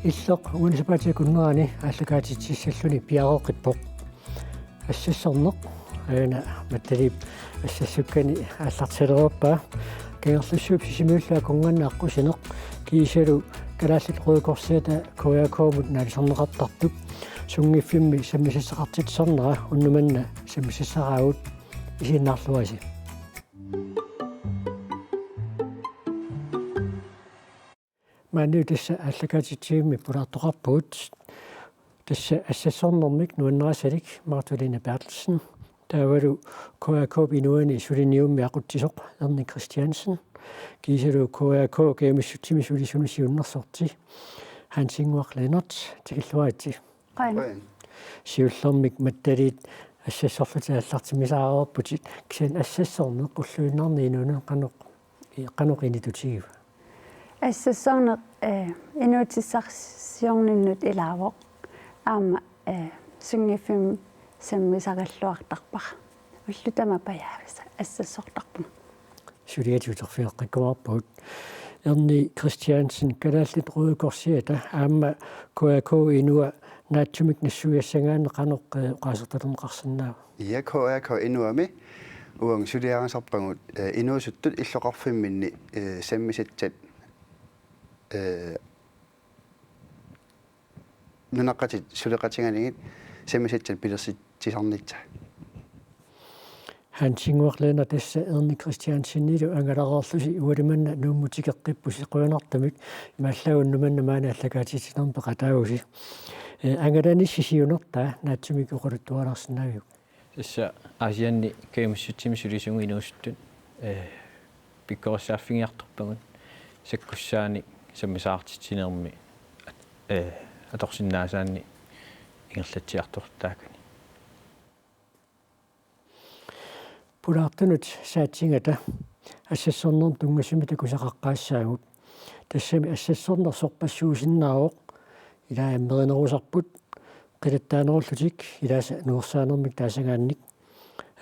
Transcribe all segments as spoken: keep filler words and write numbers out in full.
Illoq uani sapaatip akunnerani aallakaatitsissalluni piareeqqippoq. Assassorneq, aana Mattaliip assassukkani aallartilerpaa. Kangerlussuup Sisimiullu akornanni aqqusineq kiisalu Kalaallit Røde Korsiata K A K-mut naalisarneqartartut sunngiffimmi sammisassaqartitsisarnera unnuk manna sammisassaraagut, isiginnaarluarisi. Maanilu tassa aallakaatitsivimmi pulaartoqarpugut. Tassa assassornermik nuannarisalik Magdalene Berthelsen. Taavalu K A K-p inuani suliniummi aqutsisoq Erni Christiansen. Kiisalu K A K Kajumissutsimi sulisunut siunnersorti Hansinnguaq Lennert, tikilluaritsi. Qujan. Qujan. Siullermik Mattaliit assassorlutit aallartimmissaareerputit, kisianni assassorneq ulluinnarni inuunut qanoq, qanoq initutigiva? Assassorneq, eh, inuutissarsiorninnut ilaavoq. Aamma, eh, sunngiffimmi sammisaralluartarpara. Ullut tamat pajaavisa assassortarpunga. Suliatit uterfigeqqikkumaarpagut. Erni Christiansen, Kalaallit Røde Korsiata aamma K A K Inua naatsumik nassuiassagaanni qanoq, eh, oqaasertalerneqarsinnaava? Ja, K A K Inuami uagut suliarisarpagut, eh, inuusuttut illoqarfimminni, eh, sammisassat, eh, nunaqqatit suleqatigalugit sammisassat pilersitsisarnissaat. Hansinnguaq Lennert, tassa Erni Christiansenilu angalareerlusi ualimanna Nuummut tikeqqippusi, qujanartumik imaallaat unnuk manna maani aallakaatitsinermi peqataavusi. Eh, angalanissi siunertaa naatsumik oqaluttuaralaarsinaviuk? Tassa Aasianni Kajumissutsimi sulisugut inuusuttut, eh, pikkorissaaffigiartorpagut sakkussaanik sammisassartitsinermi at-, eh, atorsinnaasaannik ingerlatsiartortaakani. Pulaartunut saatsigata assassornermut tunngasumik takusaqaqqaassaagut. Tassami assassorneq sorpassuusinnaavoq, ilaa ammerinerusarput, qilattaanerullutik ilaasa nuersaanermik taasagaannik.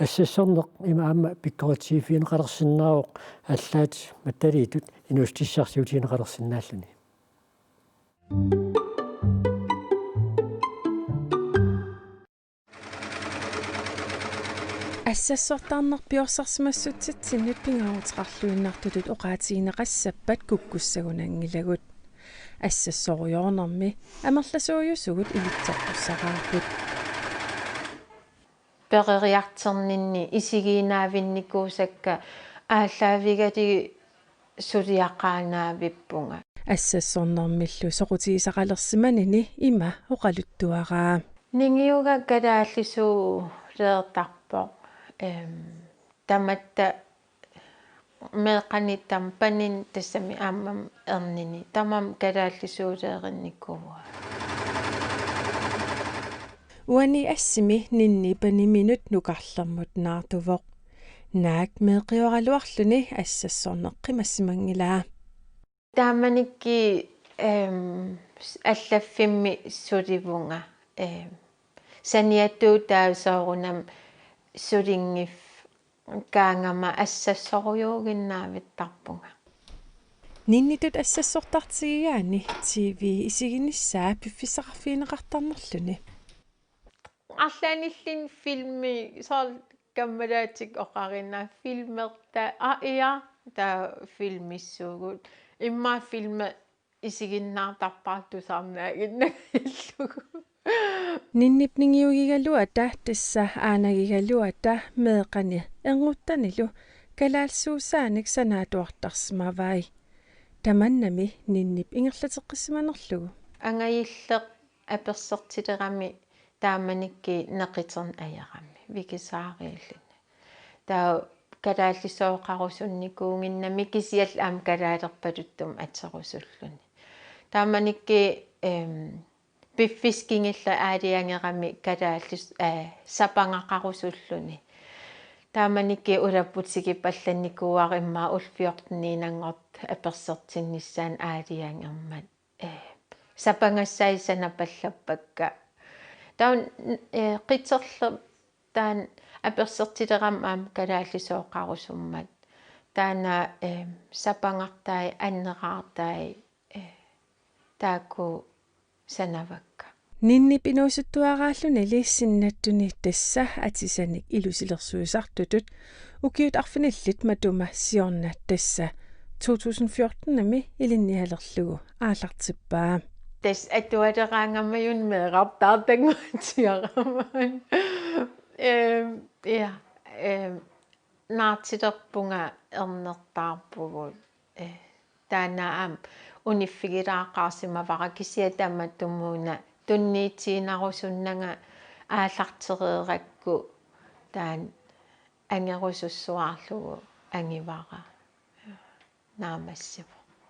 Assassorneq ima aamma pikkoritsigiiffigineqalersinnaavoq, allaat Mattaliittut inuussutissarsiutigineqalersinnaalluni. Assassortarneq piorsarsimassutitsinni pingaaruteqarluinnartutut oqaatigineqassappat kukkussagunanngilagut. Assassorujoornermi amerlasuujusugut ilitsertussaraarput. Peroriartorninni isigiinnaavinnikuusakka aallaavigalugit suliaqaannaavippunga. Assassornermillu soqutigisaqalersimanini ima oqaluttuaraa. Ningiuga kalaallisuuleertarpoq. Em, tamatta meeqqani tamanit, tassami aammami ernini tamanit kalaallisuuleerinnikuuaa. Uani assimi Ninni paniminut nukarlermut naartuvoq. Naak meeqqioraluarluni assassorneq qimassimanngilaa. Taamanikkut, em, allaffimmi sulivunga, em, saniatigut taava soorunami sulinngikkaangama assassorujuuginnaavittarpunga. Ninnitut assassortartigigaanni T V isiginissaa piffissaqarfigineqartarnerluni. Arlaannilluunniit filmi, soorlu kammalaatigut oqarina filmertaa, aa, ia, taava filmissuugut. Immaqa filmi isiginnaartarpara tusarnaaginnarlugu. Ninnip ningiugigaluata tassa aanagigaluata meeqqani ernguttanilu kalaallisuusaanik sanaatuartarsimavai. Tamannami Ninnip ingerlateqqissimanerlugu. Angajulleq apersortilerami taamanikkut neqiterneq ajorami, Vikisaariulluni. Taava kalaallisooqarusunnikuuginnami kisianni aamma kalaalerpaluttumik atorusulluni. Taamanikkut, em, piffissap kingulleq aalajangerami kalaallis-, eh, sapangaqarusulluni. Taamanikkut ulapput tikipallannikuuara immaqa ullut fjorteniinnanngortut apersortinnissaannut aalajangermat. Eh, sapangassai sanapallappakka. Taava, eh, qiterleq taanna apersortilerami aamma kalaallisooqarusummat. Taanna, eh, sapangartai, anneraartai, eh, taakku sanavakka. Ninnip inuusuttuaraallunili sinnattuni tassa atisanik ilusilersuisartutut ukiut arfinillit matuma siorna tassa to tusind fjorten-imi ilinnialerlugu aallartippaa. Tassa atualeraangamajun meerartaartanngootsiarama. Ehm, ja, ehm, naartilerpunga ernertaarpugut. Eh, taanna aamma uniffigilaaqaarsimavara kisianni tamatumuuna tunniutiinnarusunnanga aallartereerakku taanna angerusussuarlugu angivara naammassivoq.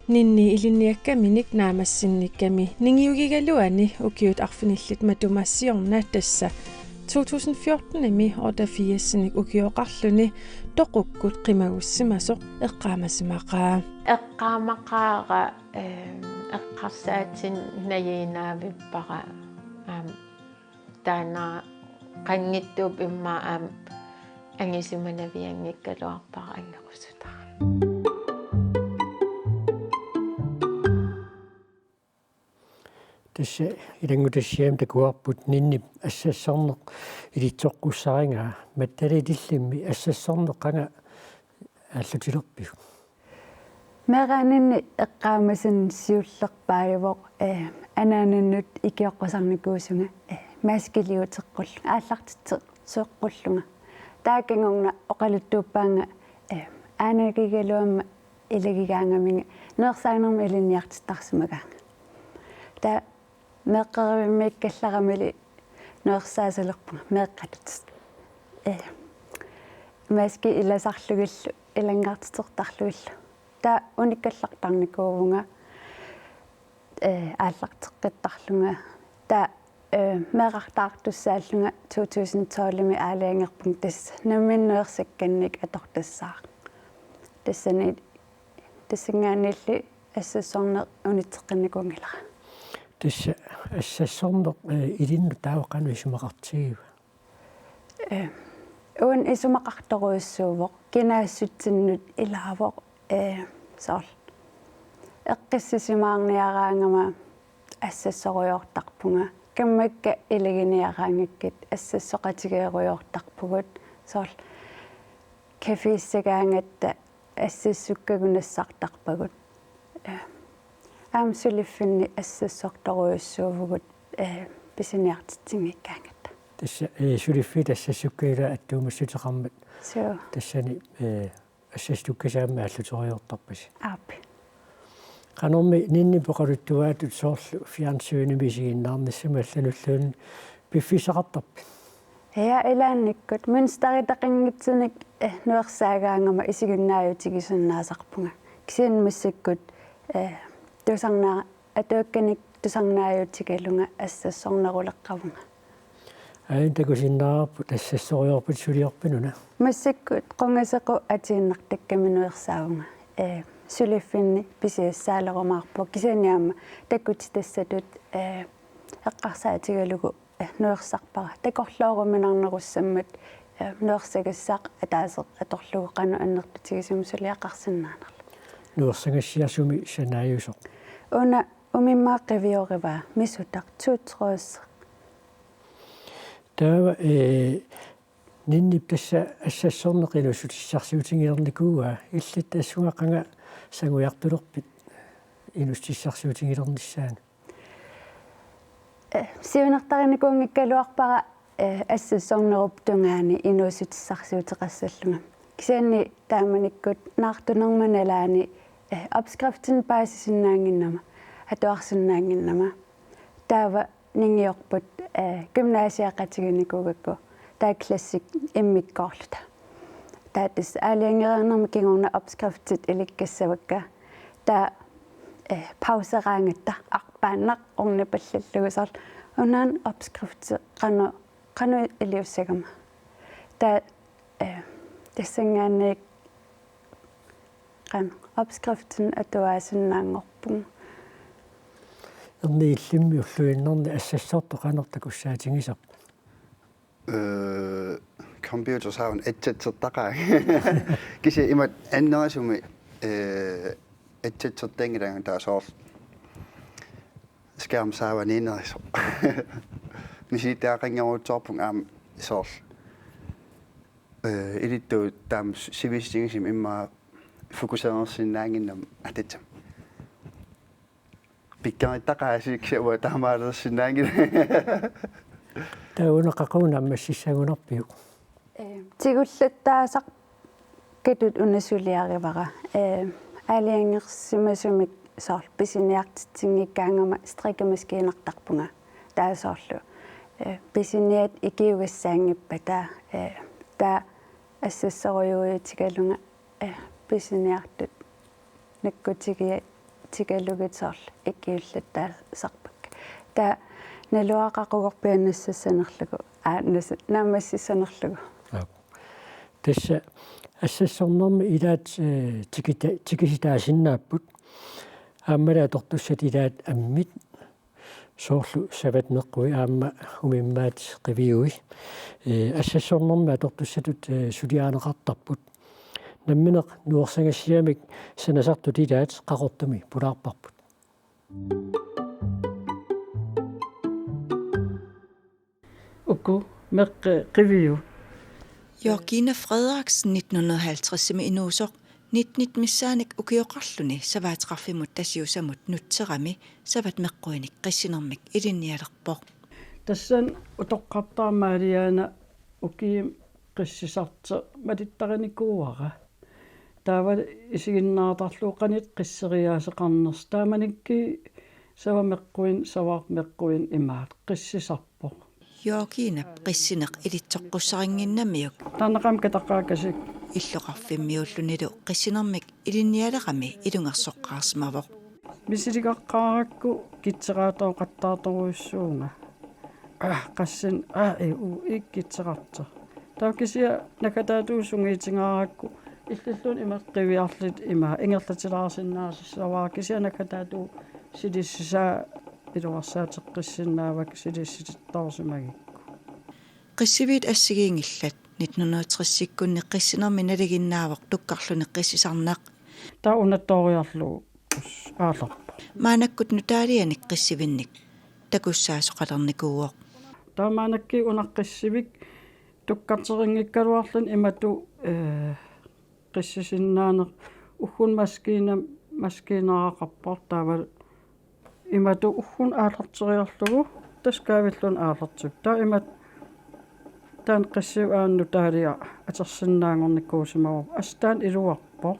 Ninni ilinniakkaminik naammassinnikkami ningiugigaluani ukiut arfinillit matuma siorna tassa to tusind fjorten-imi otteogfirs-inik ukioqarluni toqukkut qimagussimasoq eqqaamasimaqaa. Eqqaamaqaara, ehm, eqqarsaatinik najiinnaavippara, aamma taanna qanngitsuup immaqa aamma angisimanavianngikkaluarpara angerusutara. Tassa ilanngutassiami takuarput Ninnip assassorneq ilitsoqqussarigaa, Magdalene, illimmi assassorneq qanga aallutilerpiuk? Meeraaninni eqqaamasannik siullerpaajuvoq, eh, anaanannut ikioqqusarnikuusunga, eh, maskiliuteqqullunga, aallartitseqqullugu. Taava kingorna oqaluttuuppaanga, eh, aanagigaluama ilagigaangaminga nuersaanermik ilinniartittarsimagaanga. Taava meeqqerivimmiikkallaramili nuersaasalerpunga meeqqatut. Eh, maski ilasarlugillu, ilanngartitertarlugillu. Taava unikkallartarnikuuvunga, eh, aallarteqqittarlunga. Taava, eh, meerartaartussaallunga to tusind tolv-imi aalajangerpunga tassa nammineq nuersakkannik atortussaaq. Tassani, tassanngaanniilli assassorneq unitseqqinnikuunngilara. Tassa assassorneq, eh, ilinnut taava qanoq isumaqartigiva? Eh, uani isumaqartorujussuuvoq, kinaassutsinnut ilaavoq, eh, soorlu eqqissisimaarniaraangama assassorujoortarpunga. Kammakka ilaginiaraangakkit assassoqatigeerujoortarpugut. Soorlu caféssagaangatta assassukkagut nassartarpagut. Eh, aamma suliffinni assassortorujussuuvugut, eh, pisiniartitsinngikkaangatta. Tassa, eh, suliffiit assassukkagut ilaa attuumassuteqarmat. Suu. Tassani, eh, assassukkasaammi aalluteriartarpasi. Aap. Qanormi Ninnip oqaluttuaatut soorlu fjernsynimi isiginnaarnissami allanulluunniit piffissaqartarpit? Ja, ilaannikkut mønsteritaqanngitsunik, eh, nuersaagaangama isiginnaajutigisinnaasarpunga. Kisianni massakkut, eh, tusarnaa-, atuakkanik tusarnaajutigalunga assassorneruleqqavunga. Aajuna takusinnaavarput assassorujoorputit suliorpit una? Massakkut qungasequt atiinnartakkami nuersaavunga. Eh, suliffinni pisiassaalerumaarpoq kisianni aamma takutitassatut, eh, eqqarsaatigalugu, eh, nuersarpara. Takorlooruminarnerussammat, eh, nuersagassaq ataaseq atorlugu qanoq annertutigisumik suliaqarsinnaanerlugu. Nuersagassiaq sumi sanaajusoq? Una umimmaaq qiviorivaa, misutaq, tutros. Taava, eh, Ninnip tassa assassorneq inuussutissarsiutigilernikuuaa, illit tassunga qanga sangujartulerpit inuussutissarsiutigilernissaanut? Eh, siunertarinikuunngikkaluarpara, eh, assassornerup tungaani inuussutissarsiuteqassallunga. Kisianni taamanikkut naartunerma nalaani, eh, opskriftinik paasisinnaannginnama, atuarsinnaannginnama. Taava ningiorput, eh, gymnasiaqatiginikuugakku taava klassik immikkoorluta. Taava tassa aalajangereernerma kingorna opskriftit ilikkassavakka. Taava, eh, pauseraangatta arpaannaq ornipallallugu soorlu: Una opskrifti qanoq, qanoq iliussagama? Taava, eh, tassanngaanniit qanoq opskriftinik atuaasinnaanngorpunga. Erni, illimmi ulluinnarni assassortoq qanoq takussaatigisarpa? Eh, computer saavun assassortaqaanga. Kisianni imatut annerusumik, eh, assassortaanngilaanga, taava soorlu Skærmsaavaniinerisoq. Misilittagaqanngikkaluarpunga aamma soorlu. Eh, ilittuut taama sivisutigisumik immaqa fokuseersinnaannginnama ataatama. Pikkarittaqaasi kisianni uanga taamaalersinnaanngilanga. Taava una qaqugu naammassissagunarpiuk? Eh, tigullattaasarput katut una suliarivara. Eh, aalajangersimasumik soorlu pisiniartitsinngikkaangama strikkemaskiinertarpunga. Taava soorlu, eh, pisiniat ikiugassaanngippata, eh, taava assassorujuuvoq tigalunga, eh, pisiniartut nakkutigigaat tigalugit soorlu ikiullattaasarpakka. Taava naluara qaqugorpiaq nassassanerlugu, aa, nas-, naammassissanerlugu. Aap. Tassa assassornermi ilaat, eh, tikita-, tikisitaasinnaapput. Aammalu atortussat ilaat ammit. Soorlu savat meqqui aamma umimmaat qiviui. Eh, assassornermi atortussatut, eh, suliarineqartarput. Nammineq nuersagassiamik sanasartut ilaat Qaqortumi pulaarparput. Uku meqqi qiviu. Georgina Frederiksen nitten hundrede og halvtredsimi inuusoq, nittenit missaannik ukioqarluni savaateqarfimmut Tasiusamut nutserami savat meqquinik qissinermik ilinnialerpoq. Tassani utoqqartaaq Maaliaana ukiumi qissisartoq malittarinikuuara. Taava isiginnaartarlugu qanoq qisseriaaseqarnersoq. Taamanikkut savat meqquinik, savat meqquinik imaat qissisarpoq. Georginap qissineq ilitsoqqussarinnginnamiuk. Taanna qamkataqaakasik. Illoqarfimmiullunilu qissinermik ilinnialerami ilungersoqqaarsimavoq. Misiligaqqaarakku kitseraatooqattaartorujussuuvunga. Aa, qassin, aa, ee, uu, ikkitseqartoq. Taava kisianni naggataatigut sungiutingaarakku illilluunniit imatut qiviarlutik ima ingerlatilaarsinnaasassuara kisianni naggataatigut silissisaa iluarsaateqqissinnaavakka silissitittoorsimagikku. Qissiviit assigiinngillat nitten hundrede og tresikkunni qissinermi nalinginnaavoq tukkarluni qissisarneq. Taava una tooriarlugu aallarpoq. Maannakkut nutaalianik qissivinnik takussaasoqalernikuuvoq. Taava maannakkut una qissivik tukkarterinngikkaluarluni imatut, eh, qissisinnaaneq ugguuna maskiina, maskiinaraqarpoq taava imatut ugguuna aallarteriarlugu tassa kaavilluni aallartippoq. Taava imatut taanna qissivik aamma nutaaliaq atorsinnaanngornikuusimavoq. Assut taanna iluarpoq.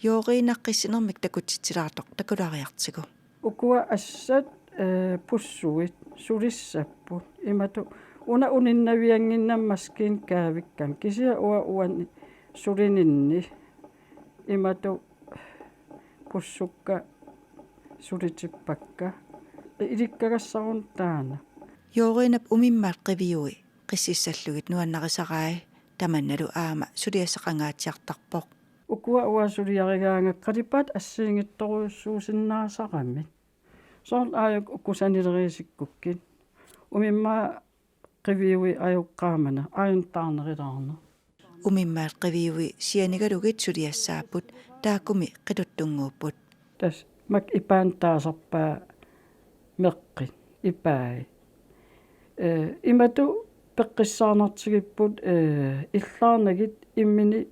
Georgina qissinermik takutitsilaartoq takulaariartigu. Ukua assat, eh, pussuit sulissapput. Imatut una uninnaviannginnama maskiina kaavikkami. Kisianni uanga uani sulininni imatut pussukka sulitippakka. Ilikkagassaruna taanna. Georginap umimmaat qiviui qississallugit nuannarisarai, tamannalu aamma suliassaqangaatsiartarpoq. Ukua uanga suliarigaangakku qalipaatit assigiinngitsorujussuusinnaasaramik. Soorlu aajuku kusanileriisikkukkit. Umimmaat qiviui aajuku qaamaneq, aajuna taarnerilaarneq. Umimmaat qiviui sianigalugit suliassaapput taakkumi qiluttunnguupput. Tassa makku ipaannut taasarpaat meqqit, ipai. Eh, imatut peqqissaarnartigipput, eh, illaarnagit imminnut,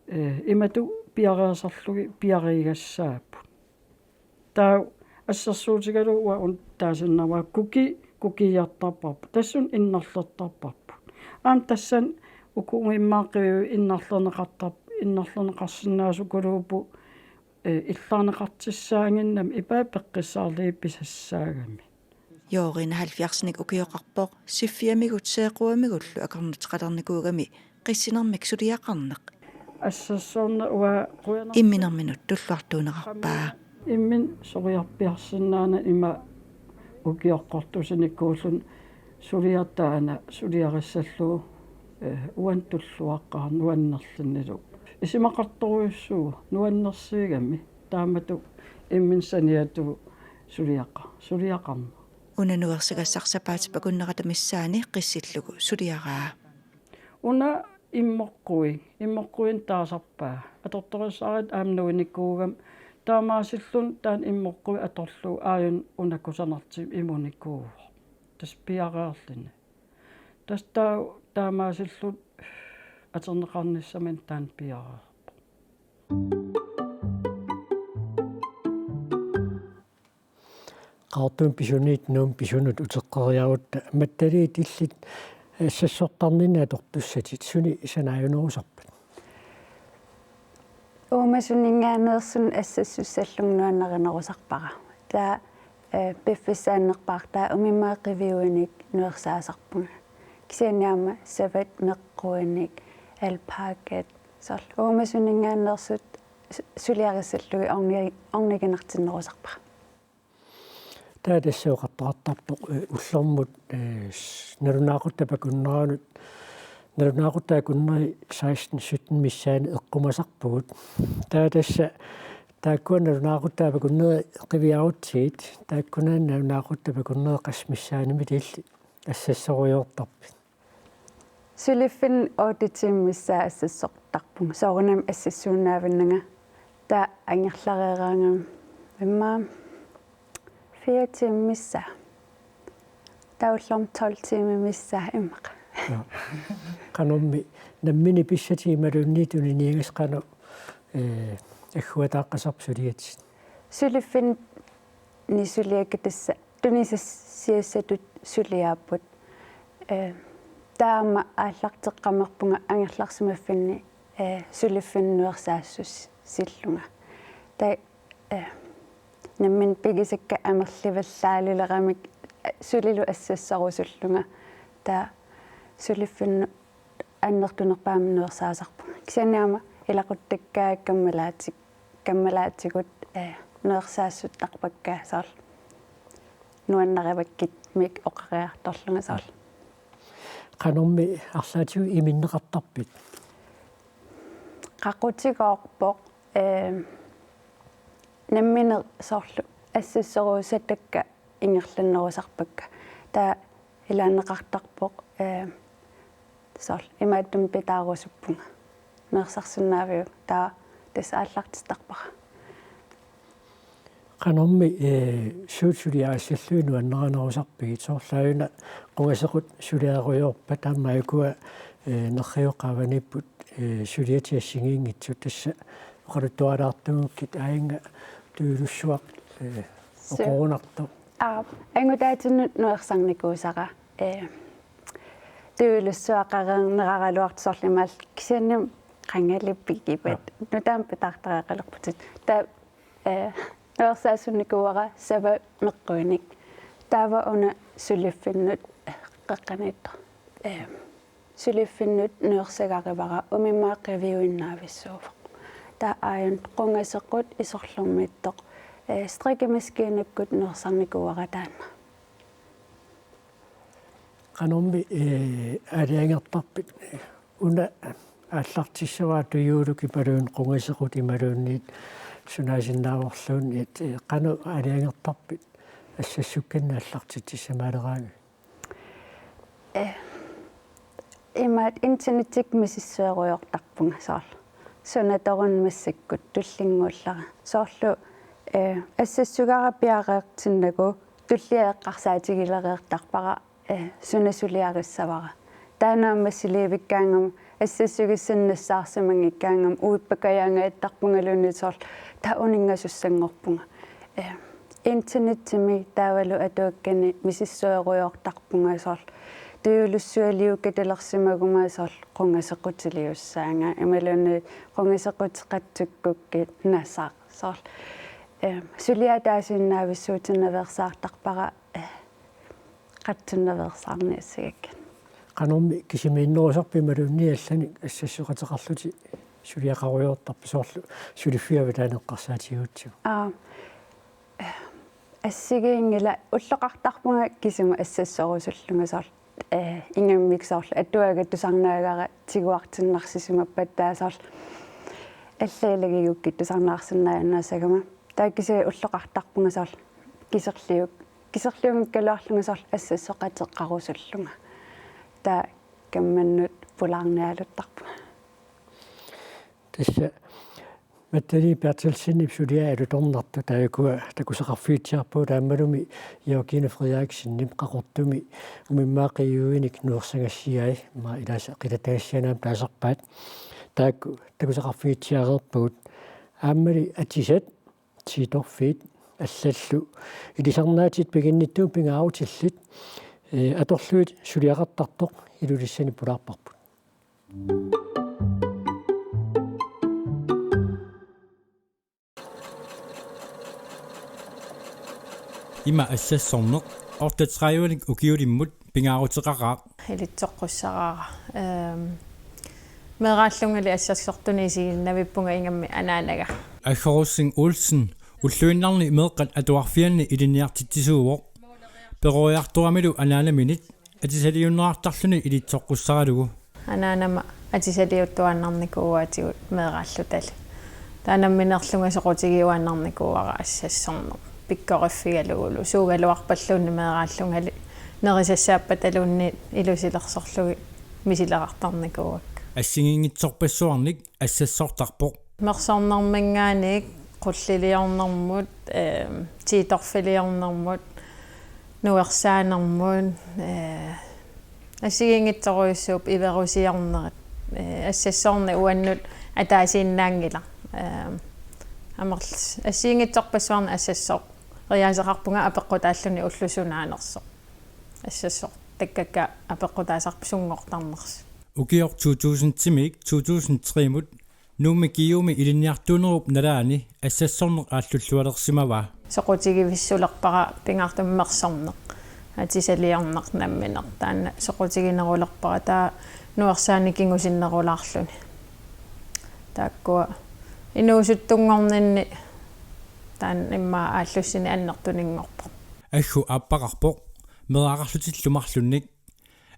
eh, imatut piareersarlugit piariigassaapput. Taava assersuutigalugu uanga una taasinnaavat kuki, kukiiartarparput. Tassunga innarlertarparput. Aamma tassani uku umimmaat qiviui innarlerneqartar-, innarlerneqarsinnaasukuluupput, eh, illaarneqartussaannginnami ipai peqqissaarlugit pisassaagamik. Georgina halvfjerdsinik ukioqarpoq, siffiamigut seequamigullu akornuteqalernikuugami qissinermik suliaqarneq. Assassorneq uanga qujanartumik imminerminut tulluartuunerarpaa. Imminut soriarpiarsinnaanani ima ukioqqortusinikuulluni suliaq taanna suliarissallugu, eh, uannut tulluaqqaarneq nuannerlunilu. Isumaqartorujussuuvoq nuannersuugami taamatut imminut saniatigut suliaqa-, suliaqarneq. Una nuersagassaq sapaatip akunnerata missaani qissillugu suliaraa. Una immoqquit, immoqquinnut taasarpaat. Atortorissaarit aamma nuinikuugami Taamaasilluni taanna immoqqui atorlugu aajuna una kusanartumik imunikuuvoq. Tassa piareerluni. Tassa taa-, taamaasilluni atorneqarnissaminut taanna piareerpoq. Qaqortumi pisuniit Nuummi pisunut uteqqeriarutta, Mattaliit, illit assassortarninni atortussatit suni sanaajunerusarpat? Uumasuninngaanneersunut assassussallugu nuannarinerusarpara. Taava, eh, piffissaannerpaaq taava umimmaat qiviuinik nuersaasarpunga. Kisianni aamma savat, meqquinik, alpakat, soorlu uumasuninngaanneersut su-, suliarissallugit orni-, orniginartinnerusarpara. Taava tassa oqartoqartarpoq, eh, ullormut, eh, s-, nalunaaquttat akunneranut, nalunaaquttat akunneri seksten sytten missaani eqqumasarpugut. Taava tassa taakkua nalunaaquttat akunneri qiviarutsigit, taakkunani nalunaaquttat akunneri qassit missaanniit illit assassorujoortarpit? Suliffinnut otte timer missaa assassortarpunga. Soorunami assassuinnaavinnanga. Taava angerlareeraangama immaqa fire timer missaa. Taava ullormut tolv timer missaa immaqa. Ja. Qanormi nammineq pissatit imaluunniit tuniniagassat qanoq, eh, agguataaqqasarpit suliatit? Suliffinni suliakka tassa tunisassiassatut suliaapput. Eh, taava aamma aallarteqqamerpunga angerlarsimaffinni, eh, suliffinnut nuersaassussillunga. Taava, eh, nammineq pigisakka amerlivallaaleramik, eh, sulilu assassorusullunga. Taava suliffinnut annertunerpaamik nuersaasarpunga. Kisianni aamma ilaquttakkaat kammalaati-, kammalaatigut, eh, nuersaassuttarpakka soorlu nuannarivakkit mik oqariartorlunga soorlu. Qanormi arlaatigut iminneqartarpit? Qaqutigoorpoq, eh, nammineq soorlu assassorusutakka ingerlannerusarpakka. Taava ilaanneqartarpoq, eh, soorlu imaattumik pitaarusuppunga. Nuersarsinnaaviuk, taava tassa aallartittarpara. Qanormi, eh, suut suliarissallugit nuannarinerusarpigit, soorlu aajuna qungasequt suliarujoorpat aamma ukua, eh, nerriviup qaavaniipput, eh, suliatit assigiinngitsut, tassa oqaluttualaartuugukkit aajuna tujuulussuaq, eh, Suu. Oqorunartoq. Aap, angutaatinnut nuersarnikuusara, eh, tujuulussuaqareerneraraluartoq soorlu imaalilluta kisianni qangali pigivat. Aap. Nutaamik pitaartariaqalerputit. Taava, eh, nuersaasunnikuuara savat meqquinik. Taava una suliffinnut, eh, qeqqaniittoq. Eh, suliffinnut nuersagarivara umimmaat qiviuinnaavissuuvoq. Taava aajuna qungasequt isorlermiittoq, eh, strikkemaskinakkut nuersarnikuuara taanna. Qanormi, eh, aalajangertarpit, una aallartissavara tujuuluk imaluunniit qungasequt imaluunniit sunaasinnaavorluunniit, eh, qanoq aalajangertarpit assassukkannik aallartitsissamaaleraangat? Eh, imaattoq internettikkut misissuerujoortarpunga soorlu. Suna tamarmi massakkut tullinnguullara. Soorlu, eh, assassugara piareertinnagu tullia eqqarsaatigilereertarpara, eh, suna suliarissavara. Taanna aamma assiliivikkaangama assassugissannik nassaarsimanngikkaangama uippakajaangaattarpungaluunniit soorlu taava uninngasussanngorpunga. Eh, internettimi taavalu atuakkani misissuerujoortarpunga soorlu. Tujuulussualiukkattalersimaguma soorlu qungasequtiliussaanga. Imaluunniit qungasequtit qatsukkukkit nasaq soorlu. Eh, suliaat taasiinnaavissuutinnaveersaartarpara, eh, qatsunnaveersaarniassagakkit. Qanormi kisimiinnerusarpit imaluunniit allanik assassoqateqarlutit suliaqarujoortarpit soorlu suliffiup avataani eqqarsaatigigatsigu? Aa, assigiinngilaq ulloqartarpunga kisima assassorusullunga soorlu, eh, ingammik soorlu atuagaq tusarnaagara tiguartinnarsisimappat taava soorlu allaat ilagigukkit tusarnaarsinnaajunnaarsinnaassagama. Taava kisianni ulloqartarpunga soorlu kiserliuk-, kiserliunngikkaluarlunga soorlu assassoqateqarusullunga. Taava kammannut pulaarnialuttarpunga. Tassa Mattali Berthelsenip suliai alutornartoq taakku takusaqarfigitsiarpagut aammalumi Georgine Frederiksenip Qaqortumi umimmaaqqiuinik nuersagassiai, immaqa ilaasa qilattagassianik taasarpaat. Taakku takusaqarfigitsiareerpagut. Aammali atisat, tiitorfiit allallu ilisarnaatit piginnittumut pingaarutillit, ee, atorlugit suliaqartartoq Ilulissani pulaarparput. Ima assassorneq otteogtredivenik ukiulimmut pingaaruteqaqaaq. Ilitsoqqussaraara. Ehm, meeraallungali assassortunik isiginnavippunga ingammik anaanaga. Aggo Rosing Olsen ulluinnarni meeqqat atuarfianni ilinniartitsisuuvoq. Peroriartoramilu anaanaminit atisaliunnerartarluni ilitsoqqussaralugu. Anaanama atisaliuttuaannarnikuuaatigut meeraallutali. Taava namminerlunga soqutigiuaannarnikuuara assassorneq. Pikkoriffigalugulu suugaluarpalluunniit meeraallungali nerisassaappaluunniit ilusilersorlugit misileqartarnikuuakka. Assigiinngitsorpassuarnik assassortarpoq. Mersornerminngaanniit qulliliornermut, ehm, tiitorfiliornermut, nuersaanermut, eh, assigiinngitsorujussuupput iverusiornerit, eh, assassorneq uannut ataasiinnaanngilaq. Ehm, amerl-, assigiinngitsorpassuarnik assassoq. Riaaseqarpunga apeqqutaalluni ulloq sunaanersoq. Assassortakkakka apeqqutaasarput sunngortarnersut. Ukioq to tusind-imiit to tusind tre-mut Nuummi Kiumi ilinniartuunerup nalaani assassorneq aallullualersimavaa. Soqutigivissulerpara pingaartumik mersorneq, atisaliorneq nammineq. Taanna soqutiginerulerpara, taava nuersaani kingusinnerulaarluni. Taakkua inuusuttunngorninni taanna immaqa aallussineq annertuninngorpoq. Aggu aappaqarpoq meeraqarlutillu marlunnik.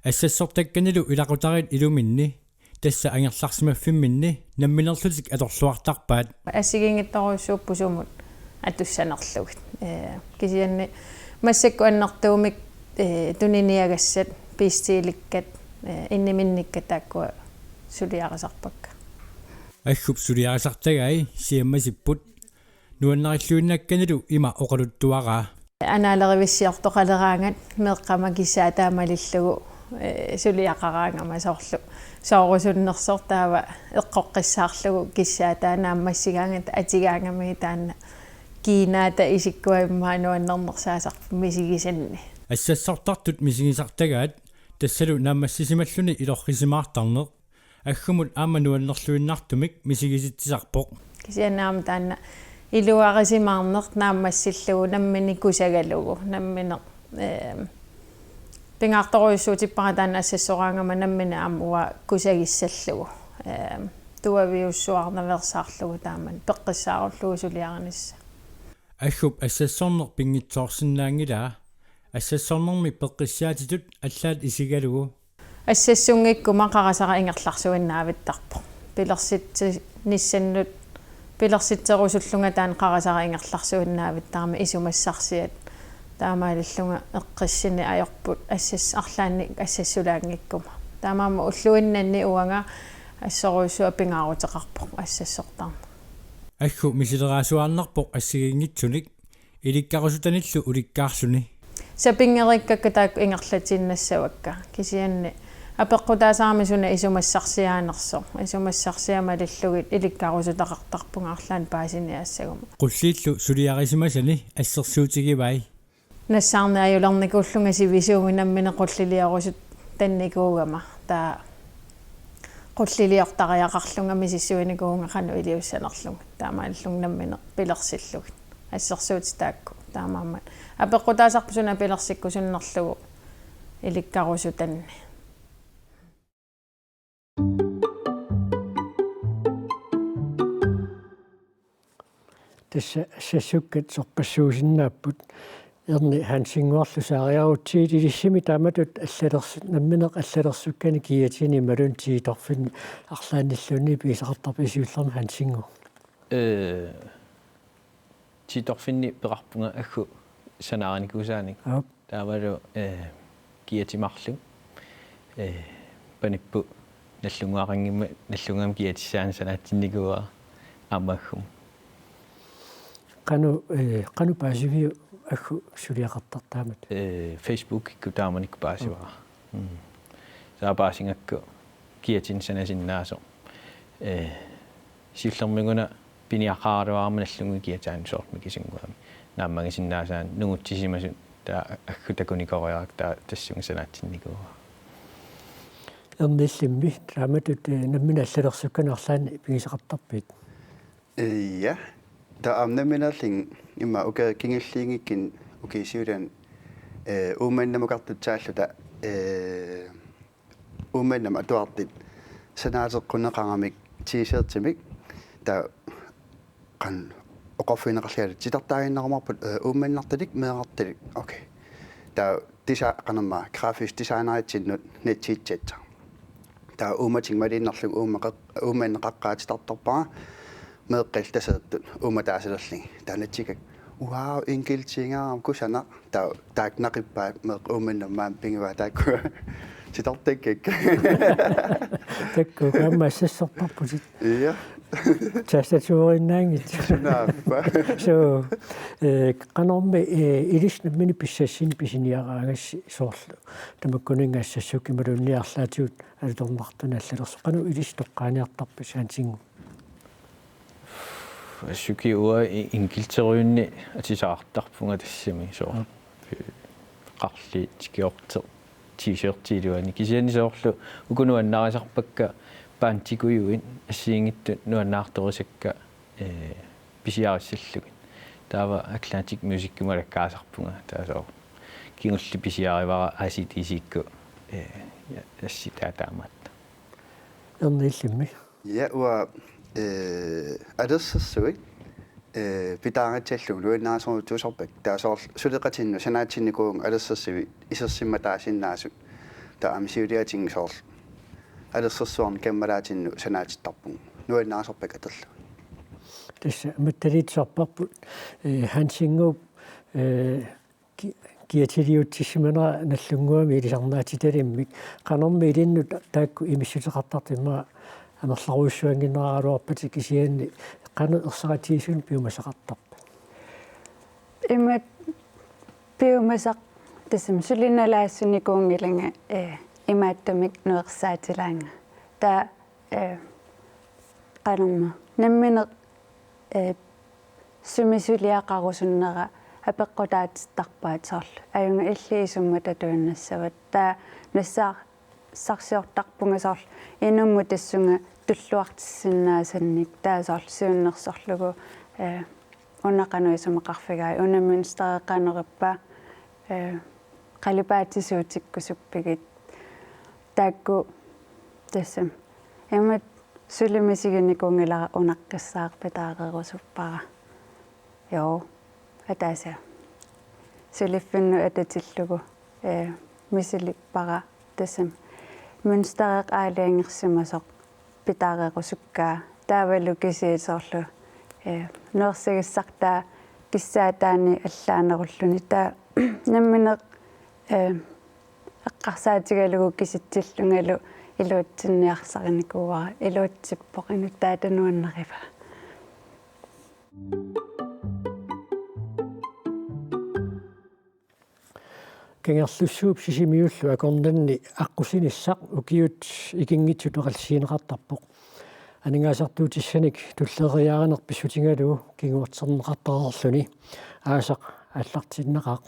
Assassortakkanilu ilaqutariit iluminni, tassa angerlarsimaffimminni namminerlutik atorluartarpaat. Assigiinngitsorujussuupput sumut atussanerlugit. Ee, kisianni massakkut annertuumik, ee, tuniniagassat, bestillikkat, ee, inniminnikkat taakkua suliarisarpakka. Aggup suliarisartagai siammasipput. Nuannarilluinnakkanilu ima oqaluttuaraa. Anaalerivissiortoqaleraangat meeqqama kissaataat malillugu, eh, suliaqaraangama soorlu soorusunnersoq taava eqqoqqissaarlugu kissaataat naammassigaangata atigaangamigit taanna kiinaata isikkua immaqa nuannernersaasarpoq misigisanni. Assassortartut misigisartagaat tassalu naammassisimalluni ilorrisimaartarneq. Aggumut aamma nuannerluinnartumik misigisitsisarpoq. Kisianni aamma taanna iluarisimaarneq naammassillugu nammineq kusagalugu, nammineq, ehm, pingaartorujussuutippara taanna assassoraangama nammineq aamma uanga kusagissallugu. Ehm, tuaviussuarnaveersaarlugu taamani peqqissaarullugu suliarinissaq. Aggup assassorneq pinngitsoorsinnaanngilaa, assassornermi peqqissaatitut allaat isigalugu. Assassunngikkuma qarasara ingerlarsuinnaavittarpoq. Pilersitsinissannut, pilersitserusullunga taanna qarasara ingerlarsuinnaavittarami isumassarsiat. Taamaalillunga eqqissineq ajorput assas-, arlaannik assassulaanngikkuma. Taamaammat ulluinnanni uanga assorujussuaq pingaaruteqarpoq assassortarneq. Aggu misileraasuaannarpoq assigiinngitsunik ilikkarusutanillu ulikkaarluni. Sapinngeriikkakka taakku ingerlatiinnassavakka. Kisianni apeqqutaasarami suna isumassarsiaanersoq. Isumassarsiat malillugit ilikkarusutaqartarpunga arlaannik paasiniaassaguma. Qulliillu suliarisimasani assersuutigivai. Nassaarneq ajulernikuullunga sivisuumik nammineq qulliliorusutannikuugama. Taava qulliliortariaqarlunga misissuinikuuvunga qanoq iliussanerlunga. Taamaalillunga nammineq pilersillugit. Assersuutit taakku taamaammat. Apeqqutaasarpoq suna pilersikkusunnerlugu ilikkarusutanni. Tassa assassukkat sorpassuusinnaapput. Erni Hansinnguarlu saariarutsigit, ilissimi taamatut allalers-, nammineq allaleriarsukkani kiatini imaluunniit tiitorfinni arlaannilluunniit pigisaqartarpisi siullermik, Hansinnguaq? Ee, tiitorfinni peqarpunga aggu sanaarinikuusaanik. Aap. Taavalu, ee, kiatit marluk, ee, panipput Nallunnguaqanngimmat, Nallunnguamik kiatissaanik sanaatsinikuuara. Aamma aggu. Qanoq, eh, qanoq paasiviuk aggu suliaqartartut? Eh, Facebookikkut taamanikkut paasivara. Mm. Taava paasigakku kiatinut sanasinnaasoq. Eh, siullermik una piniaqaraluarama nallugu kiataanut soorlu mikisunnguamik. Naammagisinnaasaanni nungutsisimasut taava aggu takunikoriarakku taava tassunga sanaatsinnikuuara. Erni illimmi, taamatut, eh, nammineq allalersukkanik arlaannik pigisaqartarpit? Ja. Taava aamma nammineerlunga immaqa ukiut kingulliukkut ukiut siuliani, eh, Uummannamut oqartussaalluta, eh, Uummannamut atuartut sanaateqquneqaramik T-shirtimik taava qanoq oqarfigineqarlungalu titartaaginnarumaarput, eh, uummannartalik meerartalik. Okay. Taava desi-, qanormaa grafisk designeritsinnut nassiussissaq. Taava uummatinnik maliinnarlugu uumma qeq-, uummanneq qaqqaa titartarpara meeqqallu tasertut uummataasilerlugit. Taava nassiukkakka: Wow, enkeltigingaarami kusanaq. Taava taakku naqippaat meeqqat Uummannamut maani pigivaat taakku titartakkakkit. Taakku aamma assassorparputit. Ja. Tastaturinnaanngitsut. Sunaaffa. So, eh, qanormi, eh, ilissi nammineq pissassinnik pisiniaraangassi soorlu tamakkuninnga assassukkut imaluunniit arlaatigut alutornartunik allalersut. Qanoq ilissi toqqaaniartarpit Hansingup? Assut uanga i-, enkelteriunnik atisaqartarpunga tassami soorlu. Qarli tikiorteq T-shirti iluani. Kisianni soorlu uku nuannarisarpakka bandikujuit assigiinngitsut nuannaartorisakka, eh, pisiarissallugit. Taava Atlantic Musicimut alakkaasarpunga. Taava soorlu kingulleq pisiarivara A C D C-kkut, eh, ja, assi taava taamaattut. Erni illimmi? Ja, uanga, eh, alersersuit, eh, pitaaritsallugu nuannarisorujussuusarpakka. Taava soorlu suleqatinnut sanaatsinnikuuvunga alersersuit isersimmataasinnaasut. Taava aamma siuliatigut soorlu alersersuarnik kammalaatinnut sanaatittarpunga. Nuannarisarpakka atorlugit. Tassa mattuliitusarparput, eh, Hansinguup, eh, ki-, kiatiliutsissimanera Nagdlunguami ilisarnaatitalimmik. Qanormi ilinnut taakku imissuteqartartut, immaqa amerlorujussuannginneraraluarpatit kisianni qanoq ersaritigisumik piumasaqartarpit? Imatut piumasaq tassami suli nalaassunikuunngilanga, eh, imaattumik nuersaatilaannga. Taava, eh, qanormaa nammineq, eh, sumi suliaqarusunnera apeqqutaatittarpaat soorlu. Ajunngilaq illit isummut atuinnassavat. Taava nassaar-, sarsiortarpunga soorlu inummut tassunga tulluartissinnaasannik, taava soorlu siunnersorlugu, eh, una qanoq isumaqarfigai, una mønsteri qanoq ippa, eh, qalipaatisuutikkusuppigit. Taakku tassami. Imatut suli misiginikuunngilara unaqqissaaq pitaarerusuppara. Joo, ataaseq. Suliffinnut atatillugu, eh, misilippara tassami. Mønstereq aalajangersimasoq pitaarerusukkaa. Taavalu kisiat soorlu, eh, nuersagissartaa kissaataani allaanerulluni. Taava nammineq, eh, eqqarsaatigalugu kisitsillungalu iluatsinniarsarinikuuara, iluatsippoq, inuttaata nuannarivaa. Kangerlussuup Sisimiullu akornanni aqqusinissaq ukiut ikinngitsut oqallisigineqartarpoq. Aningaasartuutissanik tulleriiaarineq pissutigalugu kinguarterneqartareerluni aasaq aallartinnaqaaq.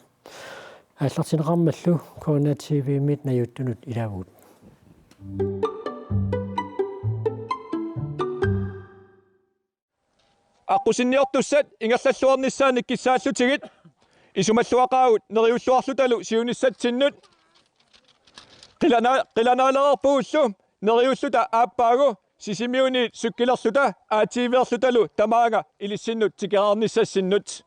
Aallartinneqarmallu K N R T V-mit najuuttunut ilaavugut. Aqqusinniortussat ingerlalluarnissaannik kissaallutigit isumalluaqaagut neriulluarlutalu siunissatsinnut. Qilana-, qilanaalerarpugullu neriulluta aappaagu Sisimiuniit sukkilerluta A T V-erlutalu tamaanga ilissinnut tikeraarnissassinnut.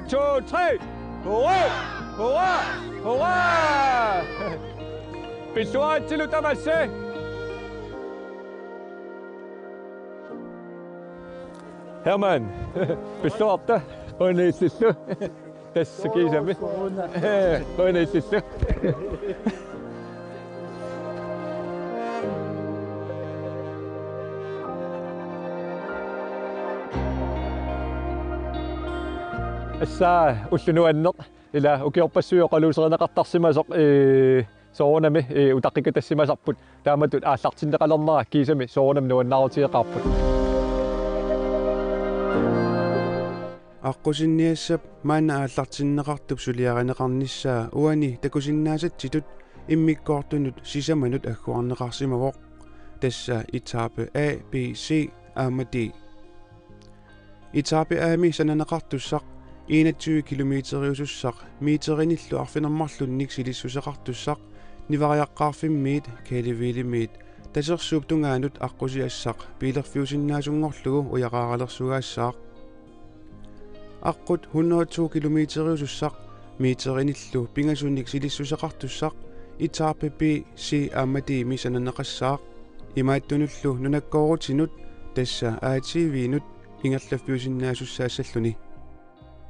To, tre. Hurra! Hurra! Hurra! Pilluaritsillu tamassi. Herman, pilluarta. Qujanaq illillu. Tassa kiisami. Qujanaq illillu. Tassa ullunuanneq ila ukiorpassuit oqaluuserineqartarsimasoq, ee, soorunami, ee, utaqqikatassimasarput taamatut aallartinneqalernera kiisami soorunami nuannaarutigeqaarput. Aqqusinniassap maanna aallartinneqartup suliarineqarnissaa uani takusinnaasatsitut immikkoortunut sisamanut agguarneqarsimavoq. Tassa etape A, B, C aamma D. Etape A-mi sananeqartussaq enogtyve kilometeriusussaq meterinnillu arfineq-marlunnik silissuseqartussaq Nivariaqqaarfimmiit Kallevilimiit Tasersuup tungaanut aqqusiassaq biilerfiusinnaasunngorlugu ujaqaaralersugaassaaq. Aqqut hundrede og to kilometeriusussaq meterinnillu pingasunik silissuseqartussaq etape B, C aamma D-mi sananeqassaaq. Imaattunullu nunakkoorutinut tassa A T V-nut ingerlaffiusinnaasussaassalluni.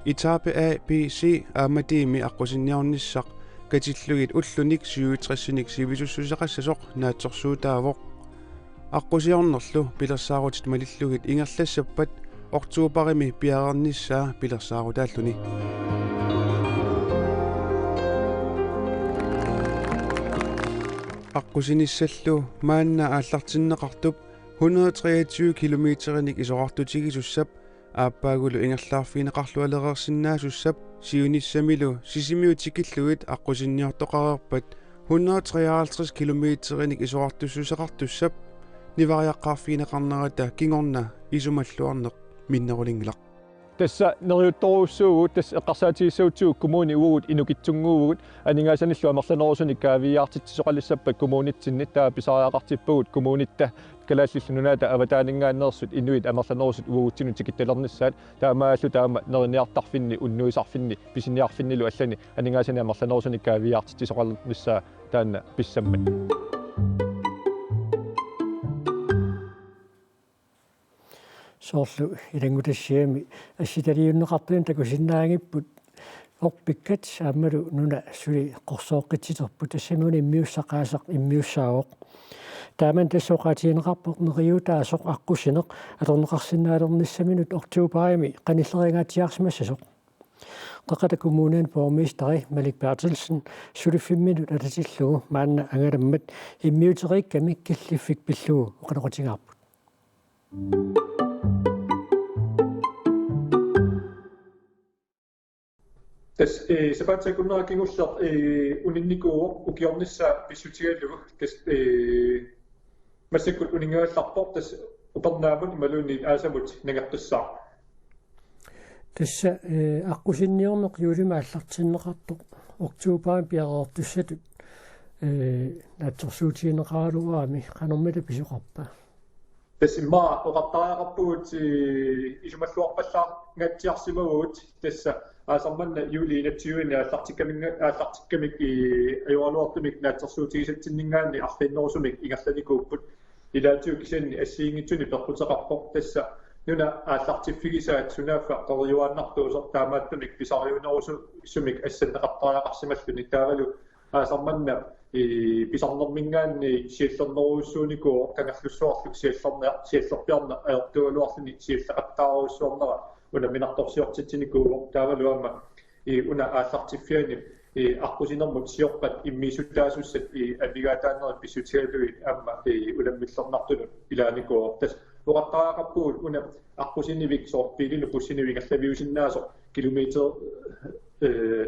Etape A, B, C aamma D-mi aqqusinniornissaq katillugit ullunik syvogtresinik sivisussuseqassasoq naatsorsuutaavoq. Aqqusiornerlu pilersaarutit malillugit ingerlassappat oktobarimi piareernissaa pilersaarutaalluni. Aqqusinissallu maanna aallartinneqartup hundrede og treogtyve kilometerinik isorartutigisussap aappaagulu ingerlaarfigineqarlualereersinnaasussap siunissamilu Sisimiut tikillugit aqqusinniortoqareerpat hundrede og treoghalvtreds kilometerinik isorartussuseqartussap nivariaqqaarfigineqarnerata kingorna isumalluarneq minnerulinngilaq. Tassa neriuttorujussuuvugut, tassa eqqarsaatigissagutsigu kommuni uagut inukitsunnguuvugut, aningaasanillu amerlanerusunik kaaviiaartitsisoqalissappat kommunitsinni, taava pisariaqartippagut kommunitta Kalaallit Nunaata avataaninngaanneersut inuit amerlanerusut uagutsinnut tikittulernissaat, taamaallu taama neriniartarfinni, unnuisarfinni, pisiniarfinnilu allani aningaasanik amerlanerusunik kaaviiaartitsisoqarnissaa taanna pissammat. Soorlu ilanngutassiami assitaliunneqartunik takusinnaagipput orpikkat aammalu nuna suli qorsooqqitsiterput, tassami una immiussaqaasaq immiussaavoq. Taamani tassa oqaatigineqarpoq neriuutaasoq aqqusineq atorneqarsinnaalernissaminut oktobarimi qanilleringaatsiarsimassasoq. Qeqqata Kommunini borgmesteri Malik Berthelsen suliffimminut atatillugu maanna angalammat immiuteriikkami killiffik pillugu oqaloqatigaarput. Tassa, ee, sapaatip akunnera kingulleq, ee, uninnikuuvoq ukiornissaa pissutigalugu. Tassa, ee, massakkut uninngagallarpoq, tassa upernaamut imaluunniit aasamut nangeqqissaaq. Tassa, ee, aqqusinniorneq juulimi aallartinneqartoq oktobarimi piareertussatut, ee, naatsorsuutigineqaraluarami, qanormita pisoqarpa? Tassa immaqa oqartariaqarpugut, ee, isumalluarpallaarngaatsiarsimavugut, tassa aasaq manna juuli enogtyve aallartikkaminga-, aallartikkamik, ee, ajoraluartumik naatsorsuutigisatsinninngaanniit arfineq-marlunnik ingerlanikuupput. Ilaatigut kisianni assigiinngitsunik peqquteqarpoq, tassa nuna aallartiffigisaat sunaaffa qeriuaannartuusoq, taamaattumik pisariunerusumik assanneqartariaqarsimalluni, taavalu aasaq manna, ee, pisarnerminngaanniit siallernerujussuunikuuvoq, Kangerlussuarlu siallernia-, siallerpiarneq ajortuugaluarluni sialleqattaarujussuarnera unamminartorsiortitsinikuuvoq, taavalu aamma, ee, una aallartiffiani, ee, aqqusinermut sioqqat immiussutaasussat, ee, amigaataanerit pissutigalugit aamma, ee, unammillernartunut ilaanikuuvoq. Tassa oqartariaqarpugut una aqqusinivik soorlu biilinut bussinik ingerlaviusinnaasoq kilometer, ee,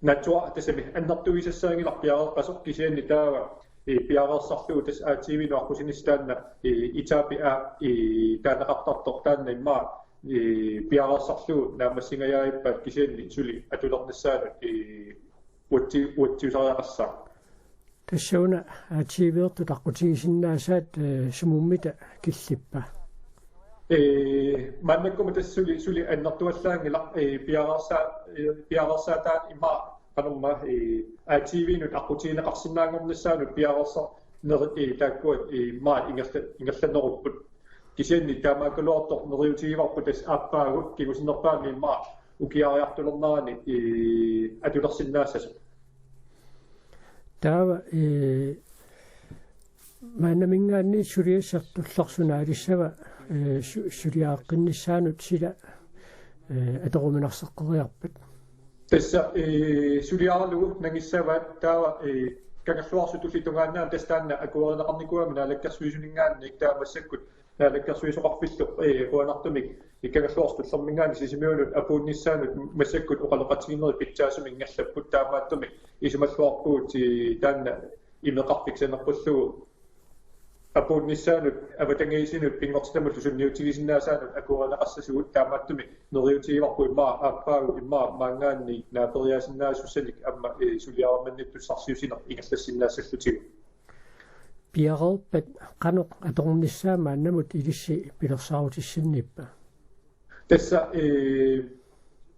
naatsuar-, tassami annertuisassaanngilaq piareeqqasoq, kisianni taava, ee, piareersarlugu tassa A T V-nut aqqusinissaq taanna, ee, etape A, ee, taaneqartartoq, taanna immaqa, ee, piareersarlugu naammassingajaappat kisianni suli atulernissaanut, ee, uatsi-, uatsiusariaqassaaq. Tassa una A T V-rtut aqqutigisinnaasaat, ee, sumummita killippa? Ee, maannakkut tassa suli, suli annertuallaanngilaq, ee, piareersa-, ee, piareersaataanut immaqa qanormaa, ee, A T V-nut aqqutigineqarsinnaanngornissaanut piareersarnerit, ee, taakkua, ee, maat ingerla-, ingerlannerupput. Kisianni taamaakkaluartoq neriuutigivarput tassa aappaagu kingusinnerpaamik immaqa ukiariartulernerani, ee, atulersinnaassasoq. Taava, ee, maannaminngaanniit suliassaq tulleq suna alissava, ee, su-, suliareqqinnissaanut sila, ee, atoruminarseqqeriarpat? Tassa, ee, suliaralugu nangissavaat taava, ee, Kangerluarsuk Tulliup tungaannaanut tassa taanna akuerineqarnikuugami Naalakkersuisuninngaanniit taava massakkut Naalakkersuisoqarfillu, ee, qujanartumik Kangerluarsuk Tullerminngaanniit Sisimiunut apuunnissaanut massakkut oqaloqatigiinnerit pitsaasumik ingerlapput taamaattumik isumalluarpugut, ee, taanna imeqarfik saneqqullugu apuunnissaanut avatangiisinut pinngortitamullu sunniutigisinnaasaanut akuerineqassasugut taamaattumik neriuutigivarput immaqa aappaagu immaqa maanngaanniit naaperiaasinnaasussanik aamma, ee, suliarimannittussarsiussineq ingerlassinnaassallutigu. Piareerpat qanoq atornissaa maannamut ilissi pilersaarutissinniippa? Tassa, ee,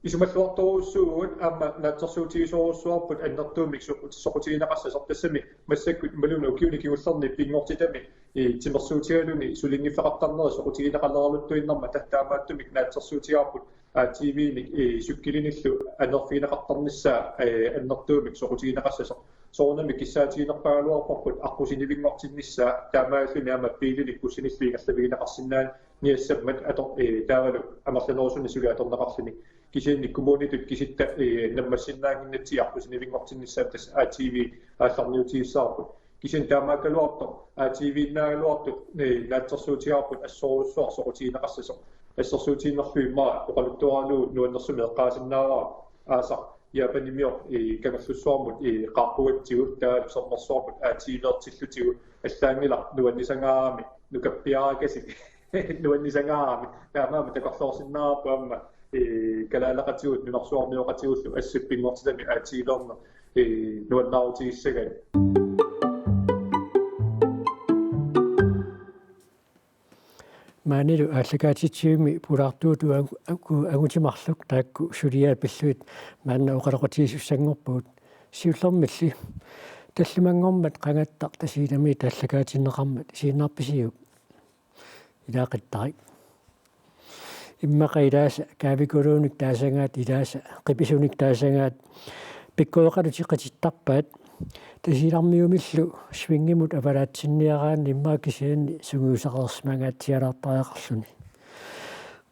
isumalluartorujussuuvugut aamma naatsorsuutigisorujussuarput annertuumik soqu-, soqutigineqassasoq tassami massakkut imaluunniit ukiuni kingullerni pinngortitami, ee, timersuutigaluni sulinngiffeqartarneri soqutigineqaleraluttuinnarmata taamaattumik naatsorsuutigaarput A T V-nik, ee, sukkilinillu anerfigineqartarnissaa, ee, annertuumik soqutigineqassasoq. Soorunami kissaatiginerpagaluarparput aqqusinivinngortinnissaa taamaalilluni aamma biilinik bussinillu ingerlavigineqarsinnaaniassammat ator-, ee, taavalu amerlanerusunik suli atorneqarluni. Kisianni kommunitut kisitta, ee, nammassinnaannginnatsigu aqqusinivinngortinnissaat tassa A T V aallarniutigissavarput. Kisianni taamaakkaluartoq, A T V-nnaagaluartoq, ee, naatsorsuutigaarput assorujussuaq soqutigineqassasoq. Assersuutigiinnarlugu immaqa oqaluttuaralugu nuannersumik eqqaasinnaavara aasaq Japanimioq, ee, Kangerlussuarmut, ee, qaaqqugatsigu taavalu sermersuarmut A T V-ertillutigu allaanngilaq nuannisangaarami nukappiarakasik nuannisangaarami taamaammat takorloorsinnaavarput aamma, ee, kalaaleqatigut nunarsuarmioqatigullu assut pinngortitami A T V-erneq, ee, nuannaarutigissagaat. Maanilu aallakaatitsivimmi pulaartuutut angu-, angu-, angutit marluk taakku suliaat pillugit maanna oqaloqatigisussanngorpugut. Siullermilli tallimanngormat qangattaq Tasiilamiit aallakaatinneqarmat isiginnarpisiuk? Ilaa qittarik. Immaqa ilaasa kaavikuluunik taasagaat, ilaasa qipisunik taasagaat, pikkoreqalutik qitittarpaat, Tasiilarmiumillu svingimut avalaatsinniaraanni immaqa kisianni sungiusaqareersimangaatsialaartariaqarluni.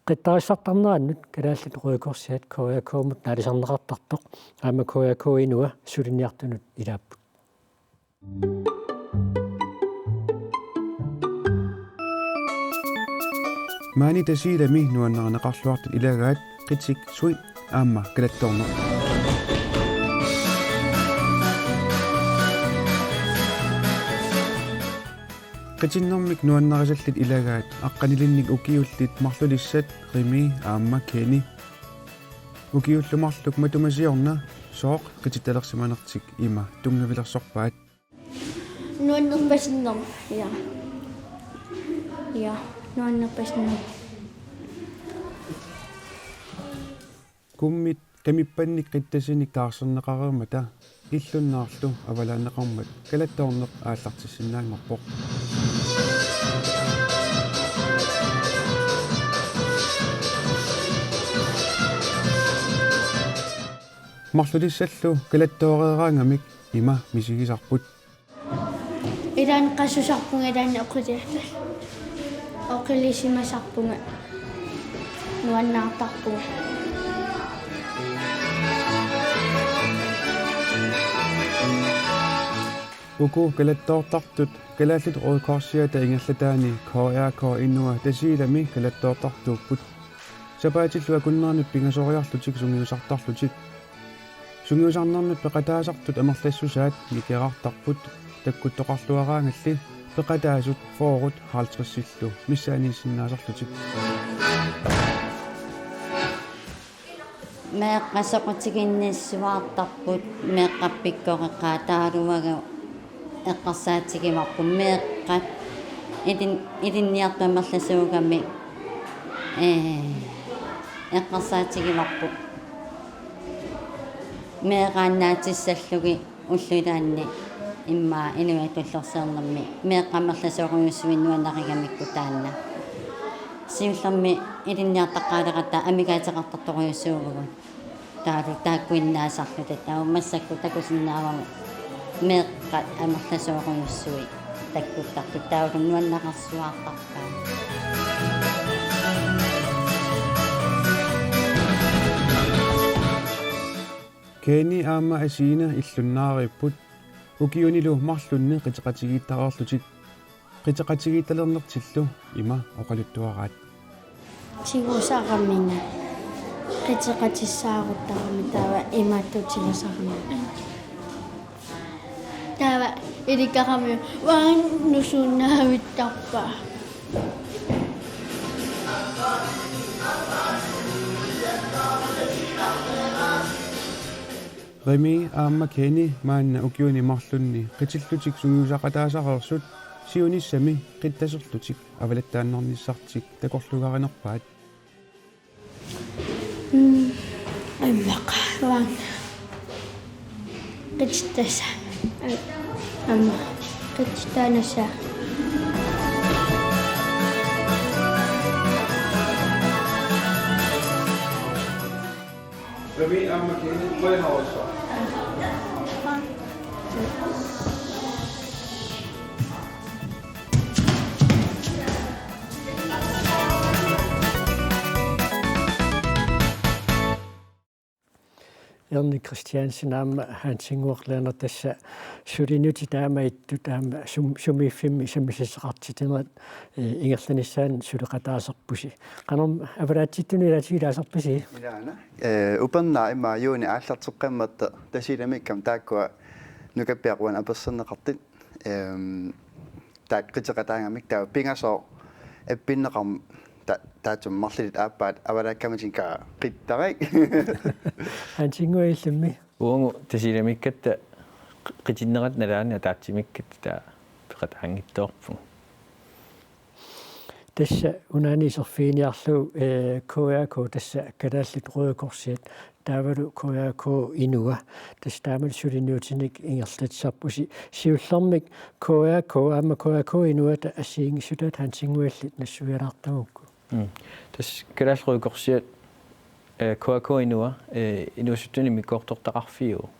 Qittarissartarnerannut Kalaallit Røde Korsiat K R K-mut naalisarneqartartoq aamma K R K-inua suliniartunut ilaapput. Maani Tasiilami nuannarineqarluartut ilagaat Qitik Swing aamma Kalattoorneq. Qitinnermik nuannarisallit ilagaat aqqanilinnik ukiullit Marlulissat, Rimi aamma Kenny. Ukiullu marluk matuma siorna sooq qitittalersimanertik ima tunngavilersorpaat. Nuannerpasinnermik, ja. Ja, nuannerpasinnermik. Kummit kamippannik qittasinik taarserneqareermata illunnaarlu avalaanneqarmat Kalattoorneq aallartissinnaanngorpoq. Marlulissallu kalattooreeraangamik ima misigisarput. Ilaanni qassusarpunga, ilaanni oqili-, oqilisimasarpunga, nuannaartarpunga. Uku kalattoortartut Kalaallit Røde Korsiata ingerlataani K R K-inua Tasiilami kalattoortartuupput. Sapaatillu akunneranut pingasoriarlutik sungiusartarlutik. Sungiusarnermut peqataasartut amerlassusaat nikerartarput, takkuttoqarluaraangalli peqataasut fyrret halvtredsillu missaaniissinnaasarlutik. Meeqqat soqutiginnissuartarput, meeqqat pikkoreqaataaluagut eqqarsaatigivarput, meeqqat ilin-, ilinniartut amerlasuugamik Ee, eqqarsaatigivarput meeqqaannaatissallugu ullut ilaanni immaqa inuit tulluusiornermi meeqqat amerlasoorujussuit nuannarigamikku taanna. Siullermik ilinniartaqqaaleqatta amigaateqartartorujussuuvugut. Taavalu taakkuinnaasarluta taava massakkut takusinnaavagut meeqqat amerlasoorujussuit takkuttartut taavalu nuannaqarsuaartarpaat. Keni aamma Asina illunnaariipput ukiunilu marlunni qiteqatigiittareerlutik. Qiteqatigiittalernertillu ima oqaluttuaraat. Tigusaraminga qiteqatissaaruttarami taava imatut tigusaraminga. Taava ilikkagami uanga nusuunnaavittarpaa. Remi aamma Keni maanna ukiuni marlunni qitillutik sungiusaqataasareersut siunissami qittaserlutik avalattaannarnissartik takorluugarinerpaat. Mm, immaqa uanga qitittassaq. Aamma qitittaanassaaq. Remi aamma Keni, qujanarsuaq. Erni Kristiansen aamma Hansinnguaq Lennert, tassa suliniutit taama ittut aamma sum-, sumiiffimmi sammisaqartitinerat, eh, ingerlanissaanut suleqataasarpusi. Qanormi avalaatsittunut ilaatigut ilaasarpisi? Ilaana. Eh, upernaaq immaqa juuni aallarteqqammersoq Tasiilamikkami taakkua nukappiaqqat apersorneqartut. Ehm, taakku qiteqataangamik taava pingasooq appinneqarmat ta-, taassuma marluulluta aappaata avalaakkamitigit qittarik. Hansinnguaq illimmi? Uagut Tasiilamikkatta q-, qitinnerata nalaani ataatsimiikkatta taava peqataanngitsoorpugut. Tassa unaani iserfiginiarlugu, eh, K R K, tassa Kalaallit Røde Korsiat, taavalu K R K Inua, tassa taamatut suliniutinik ingerlatsisarpusi. Siullermik K R K aamma K R K Inuata assigiinngissutaat Hansinnguaq illit nassuialaartagukku. Mm. Tassa Kalaallit Røde Korsiat, eh, K R K Inua, eh, inuusuttut immikkoortortaqarfiuvoq.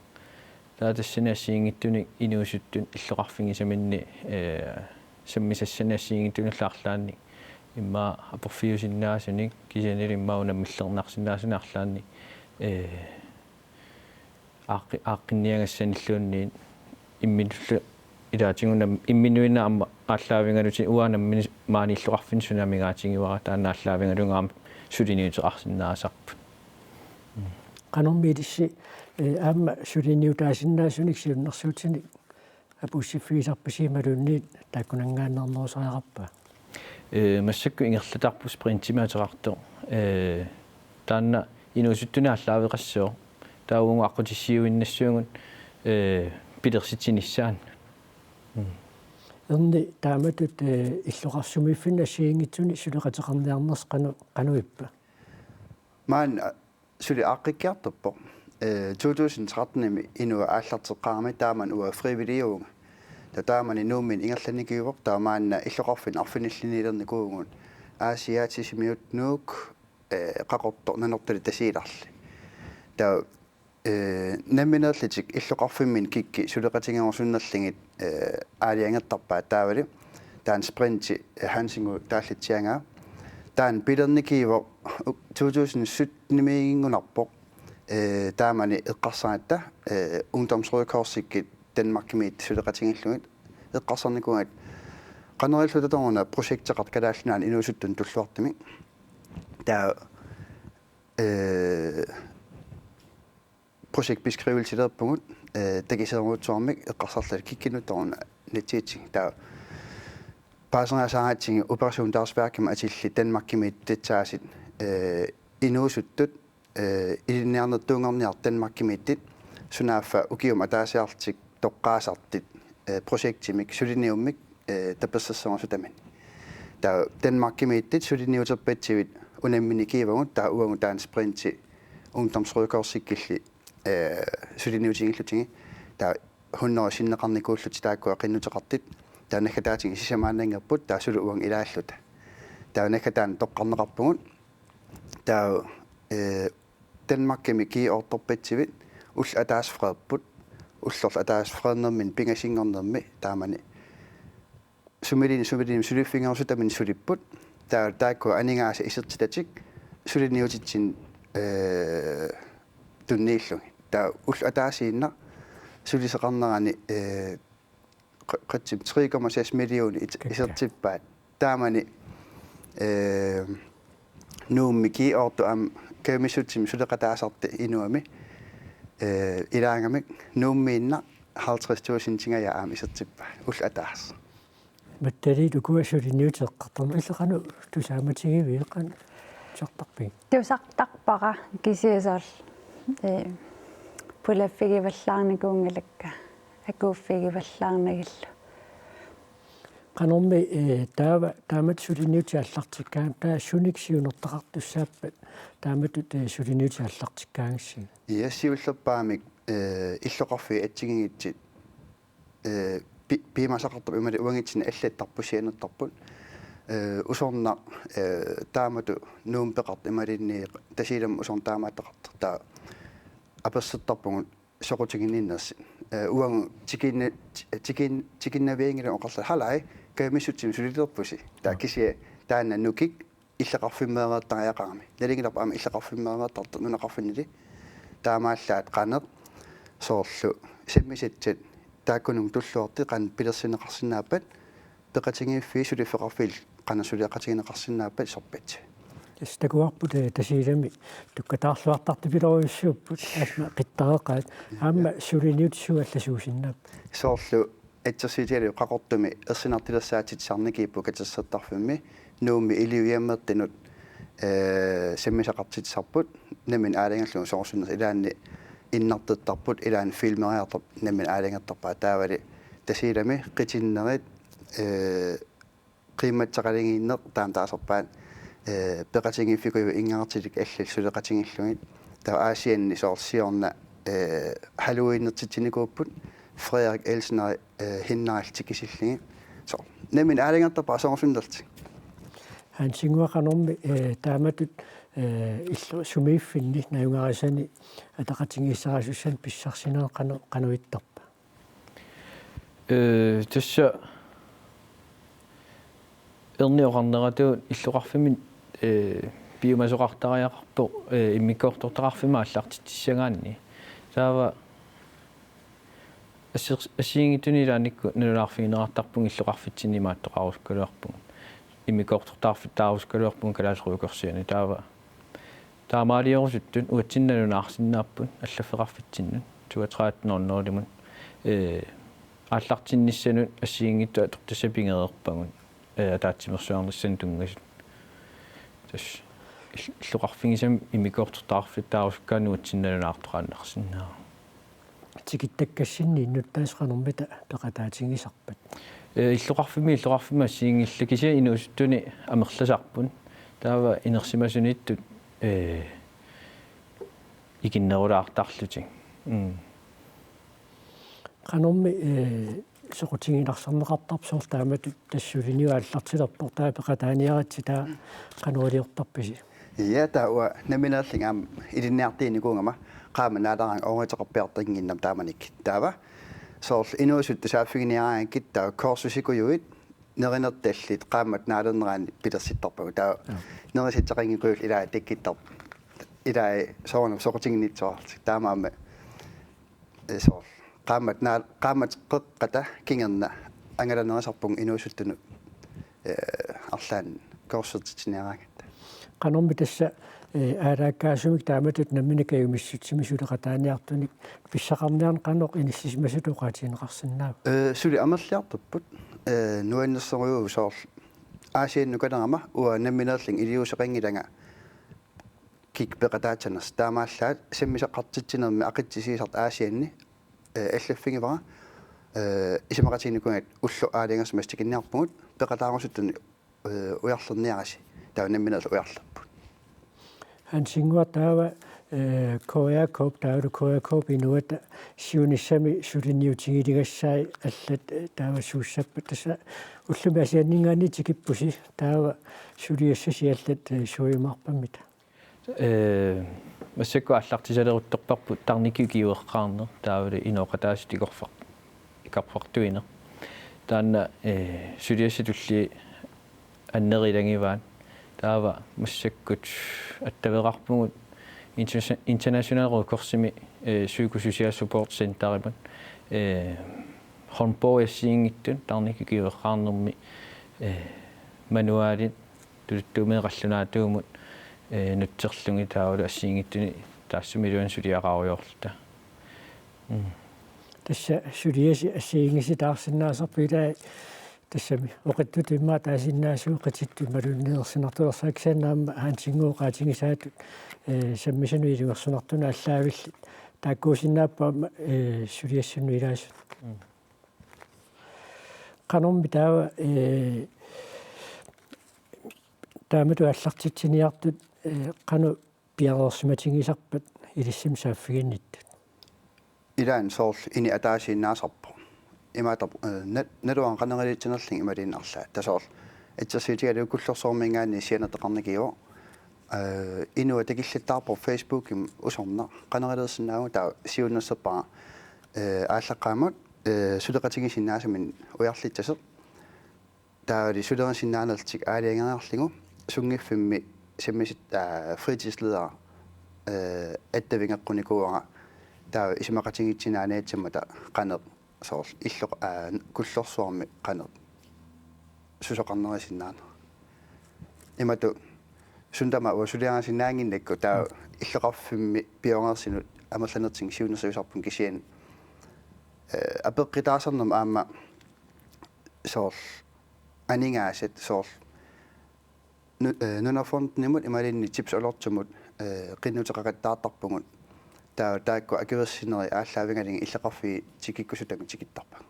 Taava tassani assigiinngitsunik inuusuttut illoqarfigisaminnik, eh, sammisassanik assigiinngitsunillu arlaannik immaqa aporfiusinnaasunik kisiannili immaqa unammillernarsinnaasunik arlaannik, eh, aaqqi-, aaqqinniagassanilluunniit imminullu ilaatigut nam-, imminuinnaq aamma aallaavigalutik uanga nammineq maani illoqarfinni suna amigaatigivarput taanna aallaavigalugu aamma suliniuteqarsinnaasarput. Qanormi ilissi, eh, aamma suliniutaasinnaasunik siunnersuutinik apuussiffigisarpisi imaluunniit taakkunanngaanneernerusariaqarpa? Eh, massakkut ingerlatarput sprintimik ateqartoq. Eh, taanna inuusuttunik aallaaveqassaaq. Taava uagut aqqutissiuinnassaagut, eh, pilersitsinissaanut. Mm. Erni taamatut, eh, illoqarfimmiiffinni assigiinngitsuni suleqateqarniarnersi qanoq, qanoq ippa? Maanna suli aaqqikkiartorpoq. Eh, to tusind tretten-imi Inua aallarteqqaarami taamani uanga frivilligivunga. Taava taamani Nuummi ingerlanikuuvoq, taava maanna illoqarfinni arfinilliniilernikuuvugut. Aasiaat, Sisimiut, Nuuk, eh, Qaqortoq, Nanortalik Tasiilarli. Taava, eh, nammineerlutik illoqarfimminni kikkut suleqatigerusunnerlugit, eh, aalajangertarpaat taavalu. Taanna sprinti, eh, Hansinnguaq taallitsiagaa. Taanna pilernikuuvoq u-, to tusind sytten-imiiginngunarpoq. Eh, taamani eqqarsaratta, eh, Ungdoms Røde Korsikkut Danmarkimiittut suleqatigalugit eqqarsarnikuugatta qanoq ililluta tamarna projekteqartoq Kalaallit Nunaanni inuusuttunut tulluartumik. Taava, eh, projektbeskrivelsilerpugut, eh, takusiorujussuarmik eqqarsarluta kikkunnut tamarna natsiutsigut. Taava paaseriasaaratsigu Operation Dagsværk-imik atillit Danmarkimiittut tassaasut, eh, inuusuttut, eh, ilinniarnertuunngorniartut Danmarkimiittut sunaaffa ukiumut ataasiarlutik toqqaasartut, eh, projektimik suliniummik, eh, tapersersorusutami. Taava Danmarkimiittut suliniuterpassuit unammineq kiivagut, taava uagut taanna sprinti ungdomsrødkorsik illit, eh, suliniutigillutigit, taava hundrede sinneqarnikuullutik taakkua qinnuteqartut, taava naggataatigut sisamaannanngorput, taava suli uagut ilaalluta. Taava naggataani toqqarneqarpugut, taava, eh, Danmarkimi G otteogfyrre-ivit ulloq ataaseq freerput, ullorlu ataaseq freernermini pingasunngornermi taamani sumiluunniit sumiluunniit suliffigerusutamini sulipput, taava taakkua aningaasat isertitatik suliniutitsinni, eh, tunniullugit. Taava ulloq ataasiinnaq sulisoqarnerani, eh, qu-, qutsip tre komma seks millioner it-, Kakka. Isertippaat. Taamani, eh, Nuummi G otte aamma kajumissutsimik suleqataasartoq inuami, eh, ilaagami Nuummiinnaq halvtreds tusindingajaa aamma isertippaat ulloq ataaseq. Mattaliit ukua suliniutit eqqartorneq illit qanoq tusaammatigiviuk, qanoq tusartarpigit? Tusartarpara kisianni soorlu, eh, pulaffigivallaarnikuunngilara akuuffigivallaarnagillu. Qanormi, eh, taava, taamatut suliniutit aallartikkaangat, taava sunik siunertaqartussaappat taamatut, eh, suliniutit aallartikkaangassigit? Ja, siullerpaamik, eh, illoqarfiit assigiinngitsut, eh, pi-, piumasaqartarput imaluunniit uagutsinnut allattarput, sianertarput. Eh, usornaq, eh, taamatut Nuummi peqartoq imaluunniit Tasiilami usornaq taamaattoqartoq. Taava apersortarpugut soqutiginninnersut. Eh, uagut tikinna-, ti-, tikin-, tikinnavianngilanga oqarluta: Haluu, kajumissutsimik sulilerpusi. Taava kisianni taanna nukik illoqarfimmeereertariaqarami. Nalunngilarput aamma illoqarfimmeereertartoq nunaqarfinnili. Taamaallaat qanoq soorlu sammisassat taakkununnga tulluartut qanoq pilersinneqarsinnaappat, peqatigiiffiit suliffeqarfiit qanoq suleqatigineqarsinnaappat sorpassuit. Tassa takuarput, eh, Tasiilami tukkataarluartartupilorujussuupput, aamma qittareqaat, aamma suliniutit suut allasuusinnaapput? Soorlu assersuutigalugu Qaqortumi ersinartulersaatitsisarneq kiipput katersortarfimmi, Nuummi Iliujammit tungaanut, eh, sammisaqartitsisarput, nammineq aalajangerlugu soorlu sunnersoq, ilaanni innartertarput, ilaanni filmeriartarput, nammineq aalajangertarpaat, taavalu Tasiilami qitinnerit, eh, qiimmassaqalingiinneq taama taasarpaat, eh, peqatigiiffikujuit ingaartilik allallu suleqatigiillugit. Taava Aasianni soorlu siorna, eh, Halloweenertitsinikuupput, Frederik Elseneri, eh, Hinnarallu tikisillugit. Soorlu nammineq aalajangertarpaat soorlu sunnerlutik. Hansinnguaq, qanormi, eh, taamatut, eh, illu-, sumiiffinni najugarisani ataqatigiissaarisussani pissarsineq qano-, qanoq ittarpa? Eh, tassa erniorarneratu illoqarfimmi, eh, piumasoqartariaqarpoq, eh, immikkoortortaqarfimmut aallartitsissagaanni. Taava asser-, assigiinngitsunik ilaannikkut nalunaarfigineqartarpugut, illoqarfitsinni imaattoqarusukkaluarpugut. Immikkoortortaqarfittut taarusukkaluarpugut kalaallit røde korsianut. Taava taamaaliorusuttut uatsinnut nalunaarsinnaapput allaffeqarfitsinnut, toogtredive nul nul-imut. Eh, aallartinnissanut assigiinngitsut atortussat pigereerpagut, eh, ataatsimeersuarnissanut tunngasut. Tassa ill-, illoqarfigisami immikkoortortaqarfittut taarusukkaanik uatsinnut nalunaartoqaannarsinnaavoq. Tikittakkassinni innuttaasut qanormita peqataatigisarpat? Eh, illoqarfimmi, illoqarfimmi assigiinngillat, kisianni inuusuttuni amerlasarput. Taava inersimasuniittut, eh, ikinnerulaartarlutik. Mm. Qanormi, eh, soqutiginarneqartarpa soorlu taamatut tassa suliniut aallartilerput, taava peqataaniaritsi, taava qanoq iliortarpisi? Ja, taava nammineerlunga aamma ilinniartuunikuugama qaammat naalaraangat ooriuteqarpiartinnginnama taamanikkut. Taava soorlu inuusuttut saaffiginiaraangakkit taava kursusikujuit nerinertallit qaammat naalernerani pilersittarpagut. Taava, ja, nerisassaqanngikkujuullu ilai takkuttarput. Ilai soorunami soqutiginnittuarlutik. Taamaammat, eh, soorlu qaammat naa-, qaammat qeqqata kingorna angalanerisarpugut inuusuttunut, eh, arlaannik kursusertitsiniaraangatta. Qanormi tassa, eh, aalaakkaasumik taamatut nammineq kajumissutsimik suleqataaniartunik pissaqarniarneq qanoq inissisimasutut oqaatigineqarsinnaava? Eh, suli amerliartorput, eh, nuannersorujuuvoq soorlu Aasianni nukalerama uanga nammineerlunga iliuuseqanngilanga kikkut peqataassanersut. Taamaallaat sammisaqartitsinermi aqutsisuusartut Aasianni, eh, allaffigivara, eh, isumaqatiginikuugakku ulloq aalajangersimasoq tikinniarpugut, peqataarusuttunut, eh, ujarlerniarisi, taava nammineerlunga ujarlerput. Hansinnguaq, taava, eh, K R K-p, taavalu K R K-p Inuata siunissami suliniutigiligassai allat, eh, taava suussappat, tassa ullumi Aasianninngaanniit tikippusi, taava suliassasi allat, eh, suujumaarpammita? Eh, massakkut aallartisaleruttorparput tarnikkut ikiueqqaarneq, taavalu inooqataasut ikorfaq-, ikorfartuineq. Taanna, eh, suliassat tulliit annerit ilagivaat. Taava massakkut attaveqarpugut interna-, International Røde Korsimi, eh, Psykosocial Support Centerimut, eh, håndbog assigiinngitsut tarnikkut ikiueqqaarnermi, eh, manualit, tuluttut qallunaatuumut, eh, nutserlugit taavalu assigiinngitsuni taassuma iluani suliaqarujoorluta. Mm. Tassa suliasi assigiinngisitaarsinnaasarpoq, ilaa tassami oqitsutut immaqa taasinnaasugut, qitittut imaluunniit ersinartulersaat, kisianni aamma Hansinnguup oqaatigisaatut, eh, sammisanut ilungersunartunut aallaavillit. Taakkuusinnaapput aamma, eh, suliassinnut ilaasut. Mm. Qanormi taava, eh, taamatut aallartitsiniartut, eh, qanoq piareersimatigisarpat ilissinnut saaffiginnittut? Ilaanni soorlu ini ataasiinnaasarpoq. Imaattoq, eh, na-, naluara qanoq ilitsinerlunga imaluunniit arlaat. Tassa soorlu assersuutigalugu Kullorsuarminngaanniit sianertaqarnikiuvoq. Eh, Inuata killittaarpoq Facebookimi usornaq. Qanoq iliorsinnaavugut, taava siunnersorpara, eh, aallaqqaammut, eh, suleqatigisinnaasaminnut ujarlissasoq. Taavalu sulerisinnaanerlutik aalajangeriarlugu sunngiffimmi sammisat, aa, fritidsleder, eh, attavigeqqunikuuara, taava isumaqatigiinnartitsinnut qanoq soorlu illoq-, aa, Kullorsuarmi qanoq susoqarnerisinnaaneq. Imatut suut tamaasa uanga suliarisinnaannginnakku, taava illoqarfimmi pioneersinut amerlanertigut siunnersuisarpunga, kisianni, eh, apeqqutaasarnermut aamma soorlu aningaasat soorlu nu-, eh, Nunafondimut imaluunniit Tips Olortumut, eh, qinnuteqaqattaartarpugut. Taava taakku akuersinerit aallaavigalugit illoqarfiit tikikkusutagut tikittarpagut.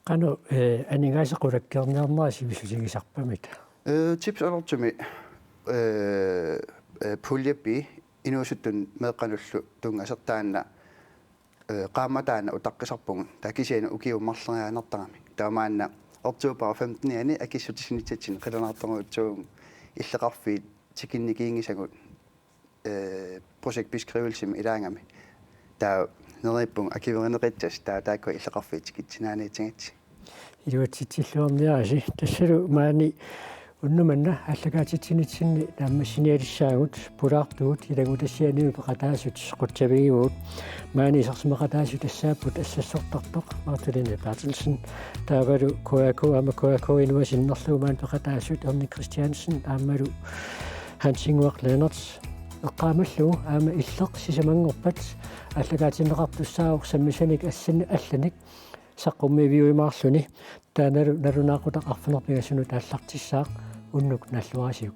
Qanoq, eh, aningaasat qulakkeerniarnerat sivisutigisarpamita? Eh, Tips Olortumi, eh, eh, puljepii inuusuttunut meeqqanullu tunngasoq, taanna, eh, qaammat taanna utaqqisarpugut. Taava kisianni ukiut marloriaannartaramik. Taava maanna oktober femten-iani akissutissinissatsinnut qilanaartorujussuuvugut illoqarfiit tikinnikinngisagut, eh, projektbeskrivelsimi ilaagami. Taava neriuppunga akuerineqassasoq, taava taakkua illoqarfiit tikitsinaaniitigatsigit. Iluatsitsilluarniarisi. Tassalu maani unnuk manna aallakaatitsinitsinni naammassinialissaagut, pulaartugut, ilanngutassiami peqataasut qutsavigivugut. Maani isersimaqataasut tassaapput assassortartoq Magdalene Berthelsen, taavalu K R K aamma K R K Inuata sinnerlugu maani peqataasut Erni Christiansen aammalu Hansinnguaq Lennert. Eqqaamallugu aamma Illeq sisamanngorpat aallakaatinneqartussaavoq sammisanik assannik allanik saqqummiiviumaarluni. Taannalu nalunaaqutaq arfineq-pingasunut aallartissaaq. Unnuk naalluarisiuk.